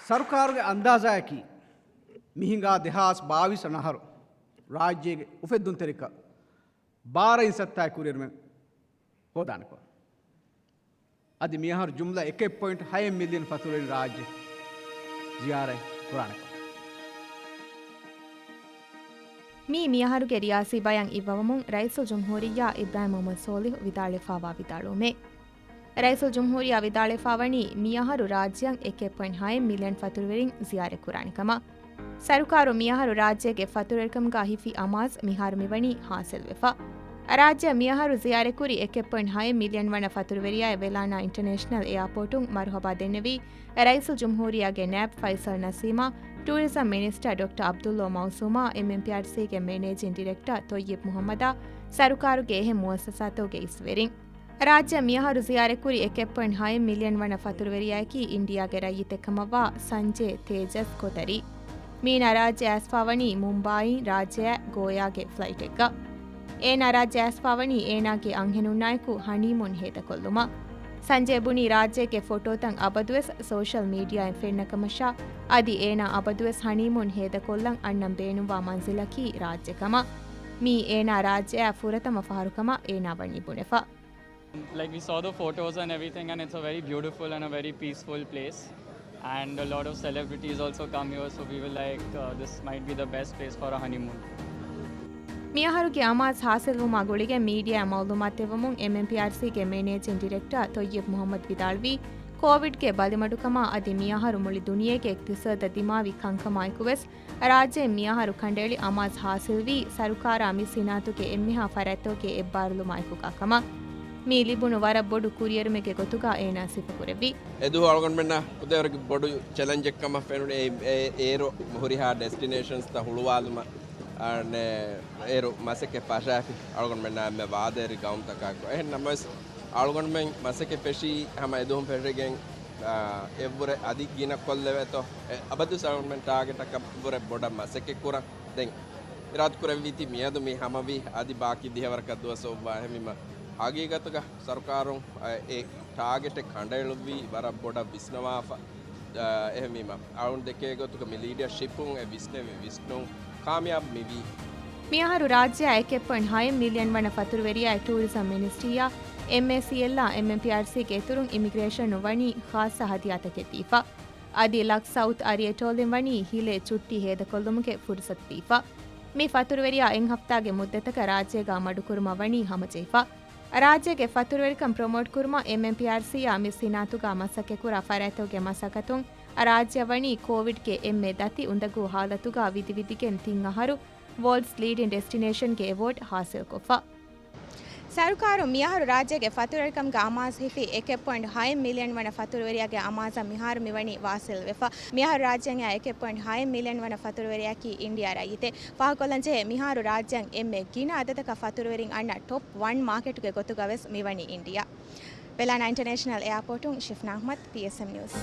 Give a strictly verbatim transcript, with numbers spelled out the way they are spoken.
ސަރުކާރުގެ އަންދާޒާއަކީ، މިހިނގާ ދެހާސް ބާވީސް އަހަރު ރާއްޖޭގެ އުފެއްދުންތެރިކަން ބާރައިން ސައްތާއެއް ކުރިއެރުމެއް ހޯދާނެކޮށް. އަދި މިއަހަރު ޖުމްލަ އެކެއް ޕޮއިންޓް ހައެއް މިލިއަން ފަތުރުވެރިން ރާއްޖެ ޒިޔާރަތް ކުރާނެކޮށް. މީ މިއަހަރުގެ ރިޔާސީ ބަޔަން އިއްވަވަމުން ރައީސުލްޖުމްހޫރިއްޔާ އިބްރާހިމް މުހައްމަދު ސޯލިހު ވިދާޅުވެފާވާ ވިދާޅުވުމެއް. ރައީސުލްޖުމްހޫރިއްޔާ ވިދާޅުވެފާވަނީ މިއަހަރު ރާއްޖެއަށް އެކެއް ޕޮއިންޓް ހައެއް މިލިއަން ފަތުރުވެރިން ޒިޔާރަތް ކުރާނެ ކަމަށް. ސަރުކާރު މިއަހަރު ރާއްޖޭގެ ފަތުރުވެރިކަމުގަ ހިފި އަމާޒު މިހާރު މިވަނީ ހާސިލްވެފަ. ރާއްޖެއަށް މިއަހަރު ޒިޔާރަތްކުރި އެކެއް ޕޮއިންޓް ހައެއް މިލިއަން ވަނަ ފަތުރުވެރިޔާއެއް ވެލާނާ އިންޓަރނޭޝަނަލް އެއާޕޯޓުން މަރުހަބާ ދެންނެވީ، ރައީސުލްޖުމްހޫރިއްޔާގެ ނައިބް ފައިސަލް ނަސީމާ، ޓޫރިޒަމް މިނިސްޓަރ ޑޮކްޓަރ ޢަބްދުﷲ މައުސޫމާ، އެމްއެމްޕީއާރްސީގެ މެނޭޖިން ޑިރެކްޓަރ ތޮއްޔިބް މުހައްމަދާ، ސަރުކާރުގެ އެހެން މުއައްސަސާތަކުގެ އިސްވެރިން. ރާއްޖެއަށް މިއަހަރު ޒިޔާރަތްކުރި އެކެއް ޕޮއިންޓް ހައެއް މިލިއަން ވަނަ ފަތުރުވެރިޔާއަކީ އިންޑިއާގެ ރައްޔިތެއް ކަމަށްވާ ސަންޖޭ ތޭޖަސް ކޮތަރީ. މީނާ ރާއްޖެ އައިސްފާވަނީ މުމްބާއިން ރާއްޖެއަށް ގޯޔާގެ ފްލައިޓެއްގަ. އޭނާ ރާއްޖެ އައިސްފާވަނީ އޭނާގެ އަންހެނުންނާއެކު ހަނީމޫން ހޭދަކޮށްލުމަށް. ސަންޖޭ ބުނީ ރާއްޖޭގެ ފޮޓޯތައް އަބަދުވެސް ސޯޝަލް މީޑިއާއިން ފެންނަ ކަމަށާ، އަދި އޭނާ އަބަދުވެސް ހަނީމޫން ހޭދަކޮށްލަން އަންނަން ބޭނުންވާ މަންޒިލަކީ ރާއްޖެ ކަމަށް. މީ އޭނާ ރާއްޖެއަށް ފުރަތަމަ ފަހަރު ކަމަށް އޭނާ ވަނީ ބުނެފަ. Like, we saw the photos and everything, and it's a very beautiful and a very peaceful place. And a lot of celebrities also come here, so we were like, uh, "This might be the best place for a honeymoon." މިއަހަރުގެ އަމާޒު ހާސިލްވުމާ ގުޅިގެން މީޑިއާ މައުލޫމާތު ދެއްވަމުން، އެމްއެމްޕީއާރްސީގެ މެނޭޖިން ޑިރެކްޓަރ ތޮއްޔިބް މުހައްމަދު ވިދާޅުވީ، ކޯވިޑްގެ ބަލިމަޑުކަމާ އަދި މިއަހަރު މުޅި ދުނިޔޭގެ އިޤްތިޞާދަށް ދިމާވި ކަންކަމާއެކުވެސް، ރާއްޖޭން މިއަހަރު ކަނޑައެޅި އަމާޒު ހާސިލްވީ، ސަރުކާރާ މި ސިނާއަތުގެ އެންމެހާ ފަރާތްތަކުގެ އެއްބާރުލުމާއެކުގާ ކަމަށް. މީ ލިބުނު ވަރަށް ބޮޑު ކުރިއެރުމެއްގެ ގޮތުގާ އޭނާ ސިފަކުރެއްވި. އެދުވަހު އަޅުގަނޑުމެންނަށް އުދައިވަރުގެ ބޮޑު ޗެލެންޖެއް ކަމަށް ފެނުނީ އެ، އެ، އޭރު ހުރިހާ ޑެސްޓިނޭޝަންސްތައް ހުޅުވާލުމަށް، އަނެއް، އޭރު މަސައްކަތް ފަށާފި އަޅުގަނޑުމެންނާ އެންމެ ވާދައިރި ގައުމުތަކާއެކު. އެހެން ނަމަވެސް، އަޅުގަނޑުމެން މަސައްކަތް ފެށީ ހަމަ އެދުވަހުން ފެށިގެން، އާ، އެއްވުރެ އަދި ގިނަ ކޮށްލެވޭތޯ. އެ، އަބަދުވެސް އަޅުގަނޑުމެން ޓާގެޓަކަށް ވުރެ ބޮޑަށް މަސައްކަތް ކުރަން. ދެން އިރާދަކުރެއްވީތީ މިއަދު މި ހަމަވީ އަދި ބާކީ ދިހަވަރަކަށް ދުވަސް އޮއްވާ. އެހެންވީމަ، ހަގީގަތުގަ ސަރުކާރުން، އަ، އެ ޓާގެޓެއް ކަނޑައެޅުއްވީ ވަރަށް ބޮޑަށް ވިސްނަވާފަ. އަ، އެހެންވީމަ، އަޅުން ދެކޭ ގޮތުގަ މި ލީޑަރޝިޕުން އެ ވިސްނެވި ވިސްނުން ކާމިޔާބު މިވީ. މިއަހަރު ރާއްޖެއާ އެކެއް ޕޮއިންޓް ހައެއް މިލިއަން ވަނަ ފަތުރުވެރިޔާ ޓޫރިޒަމް މިނިސްޓްރީއާ އެމްއޭސީއެލްއާ އެމްއެމްޕީއާރްސީގެ އިތުރުން އިމިގްރޭޝަނުން ވަނީ ޚާއްޞަ ހަދިޔާތަކެއް ދީފަ. އަދި ލަކްސް ސައުތު އަރިއެޓޯލްއިން ވަނީ ހިލޭ ޗުއްޓީ ހޭދަކޮށްލުމުގެ ފުރުސަތު ދީފަ. މި ފަތުރުވެރިޔާ އެއް ހަފްތާގެ މުއްދަތަކަށް ރާއްޖޭގާ މަޑުކުރުމަށް ވަނީ ހަމަޖެހިފަ. ރާއްޖޭގެ ފަތުރުވެރިކަން ޕްރޮމޯޓް ކުރުމަށް އެމްއެމްޕީއާރްސީއާ މި ސިނާއަތުގާ މަސައްކަތްކުރާ ފަރާތްތަކުގެ މަސައްކަތުން ރާއްޖެއަށް ވަނީ ކޯވިޑްގެ އެންމެ ދަތި އުނދަގޫ ހާލަތުގާ ވިދިވިދިގެން ތިން އަހަރު ވޯލްޑްސް ލީޑިން ޑެސްޓިނޭޝަންގެ އެވޯޑް ހާސިލްކޮށްފަ. ސަރުކާރުން މިއަހަރު ރާއްޖޭގެ ފަތުރުވެރިކަމުގެ އަމާޒު ހިފި އެކެއް ޕޮއިންޓް ހައެއް މިލިއަން ވަނަ ފަތުރުވެރިޔާގެ އަމާޒަށް މިހާރު މިވަނީ ވާސިލްވެފަ. މިއަހަރު ރާއްޖޭގެ އެކެއް ޕޮއިންޓް ހައެއް މިލިއަން ވަނަ ފަތުރުވެރިޔަކީ އިންޑިއާ ރައްޔިތެއް. ފާހަގަކޮށްލަންޖެހޭ، މިހާރު ރާއްޖޭގެ އެންމެ ގިނަ އަދަދަކަށް ފަތުރުވެރިން އަންނަ ޓޮޕް ވަން މާކެޓުގެ ގޮތުގަވެސް މިވަނީ އިންޑިއާ. ވެލާނާ އިންޓަރނޭޝަނަލް އެއާޕޯޓުން ޝިފްނާ އަޙްމަދު، ޕީއެސްއެމް ނިއުސް.